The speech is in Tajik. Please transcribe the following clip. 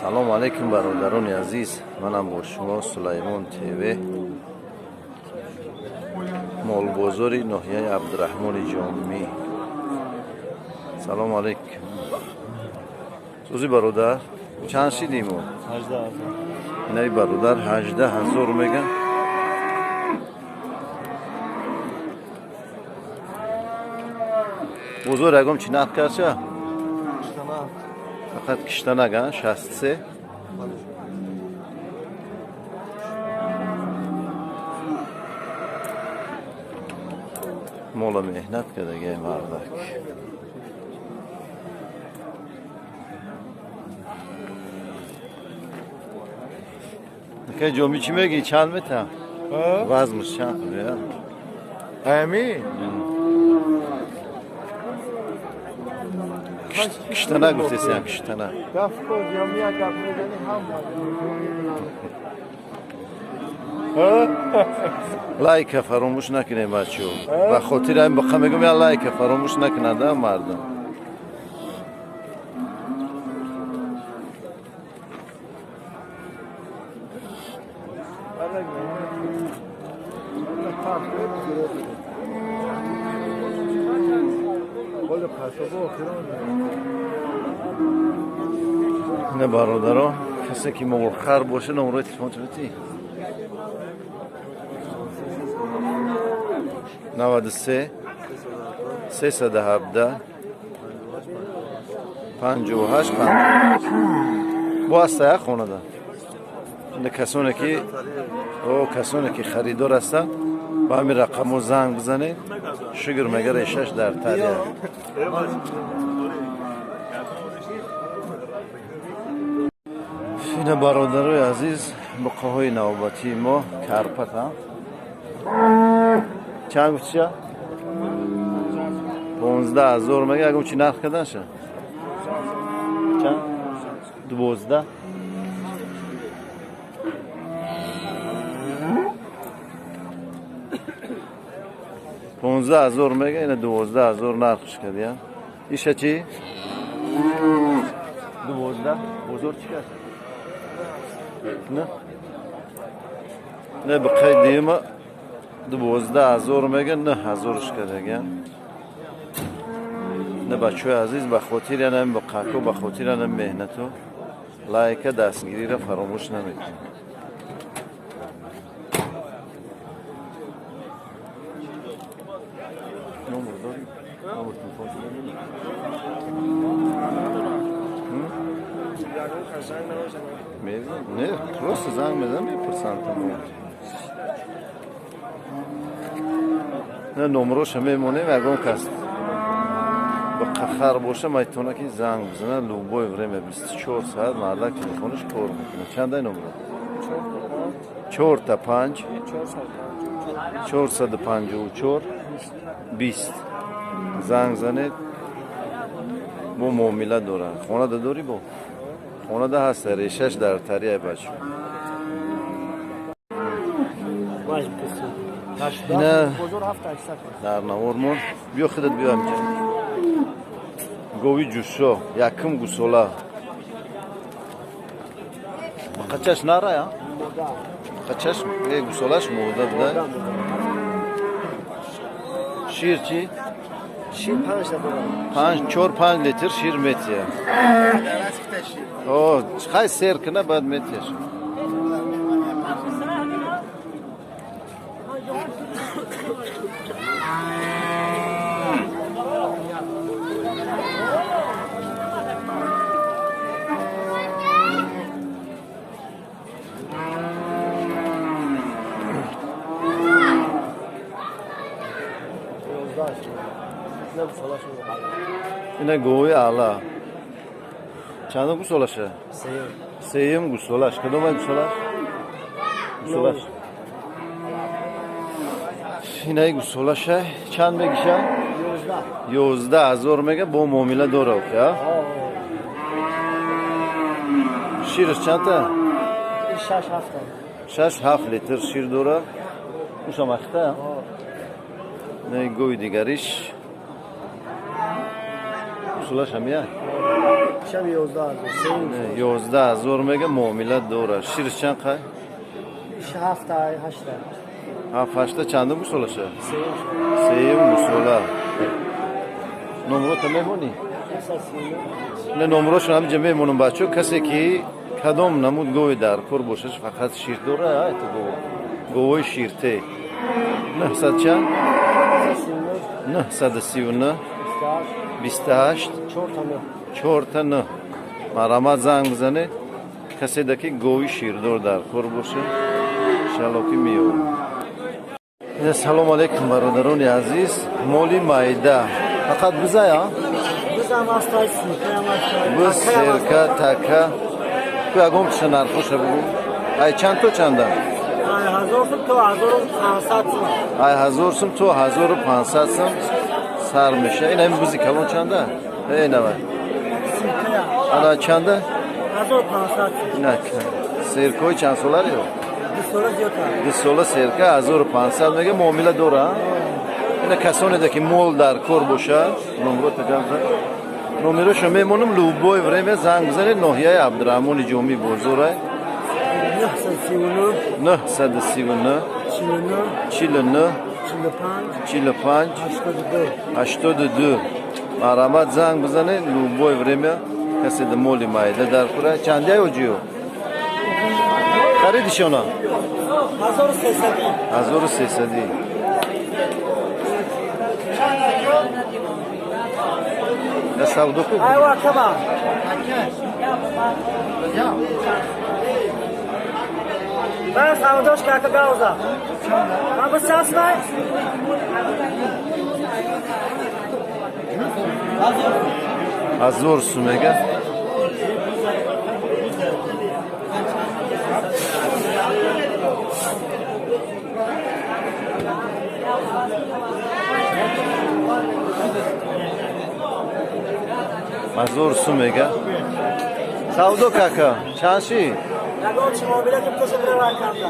Салом алейкум, бародарони азиз, манам бо шумо Сулаймон ТВ, молбозори ноҳияи Абдураҳмони Ҷомӣ. Салом алейкум. Сӯзи бародар, чанд шидимо? Инаи бародар 18 000 меган. Бозор ягом чӣ нарх карша? Фақат киштанак, 63. Мола меҳнат кардагай мардак. Акай ҷоми, чӣ мегӣ, чанд мета? Вазнаш чанд? Ами? Киштана гуфтесиям, киштана. Гап мезани ҳама. Лайка фаромӯш накунем, бачаҳо. Ба хотири ҳамин боқа мегӯм, я лайка фаромӯш накунанда мардум. Не, бародарон, касе ки молхар боша, номрои телефон чӣ? 93 317 58 5. Бо аста як хонада. Касоне ки о касоне ки харидор ҳастанд, ба ҳамин рақамҳо занг бизанед. Шукр, мега решаш дар тария. Ина, бародарои азиз, буқаҳои навбатии мо карпат. Чанд гуфтиша? 15 000 мега. Ягон чи нарх карданша? Чанд? 12. 15 000 мега, ина 12 000 нархш кардия. Иша чӣ? 12. Бозор чӣ кард? Не? Не, бақай дима 12 000 мега, 9 000-ш кардаган. Не, бачаҳои азиз, ба хотири анам бақако, ба хотири анам меҳнату лайка дастгириро фаромӯш намекунем. Номер дорӣ? Номер телефон дорӣ? Не, просто занг мезанам, мепурсам тамом. Не, номроша мемонем, ягон кас ба қахар боша, метавона ки занг бизана, любое время, 24 соат мардак телефонаш кор мекунад. Чандай номро? Чорта панҷ 454 20. Занг занед, бо муомила дорад. Хонада дорӣ? Бо хонада ҳаста, решаш дар тария, бачо. Ина дар навормон биё, худат биё ҳамҷа. Гови ҷӯшо, якум гусола. Қачаш нарая? Қачаш гусолаш мода буда. Шир чӣ? Шир 5. 5, 4, 5 литр шир метия. О, хай сер кина, баъд метияш. Ина гови аъла. Чандум гусолаша? Сеюм гусолаш. Кадомай гусолаш? Гусолаш. Инаи гусолаша чанд мегиша? 11 000 мега, бо муомила дора, а? Шираш чандта? 6-7 литр шир дора. Ушам ахта? Не, гови дигариш. Гусолаш ҳамия? Ишам 11 000. 11 000 мега муомила дора. Шириш чанд қай? 7 8. 7 8 чандум гусолаша? Сеюм гусола. Номрота мемонӣ? Не, номрошон ҳаминҷа мемонам, бачо. Касе ки кадом намуд гови дар кор бошад, фақат шир дора, айто гов. Говои ширте. 900 чанд? 939 28 4 9. Марҳамат, занг бизанед. Касе да ки гови ширдор дар кор боша, иншалло ки меёбад. Салом алейкум, бародарони азиз. Моли майда. Фақат бизая? Буз, серка, така. Ку ягон чиша нархоша бугӯ. Ай чанд то чанда? Ай 1000 сум то 1500 сум сар меша. Ин ҳамин бузи калон чанда? Эй, навай. Ана чанда? 1500. Серкои чанд солари? 2 сола серка 1500 мега, муомила дора. Ина касоне ки мол дар кор бошад, номрота гап номерошо мемонам, любое время занг бизанед. Ноҳияи Абдураҳмони Ҷомӣ бозорай. 939 49 45 82. Марҳамат, занг бизанед любое время. Касе да моли майда дар кора. Чандяй оҷиё харидишона? 1300. Да савдо ку. Айва каба. Ба савдош кака гауза. Ма бисасмай? 1000 сум мега. 1000 сум мега. Савдо кака, чанд ши? Ягон чи муомила ки пташа бирава канда.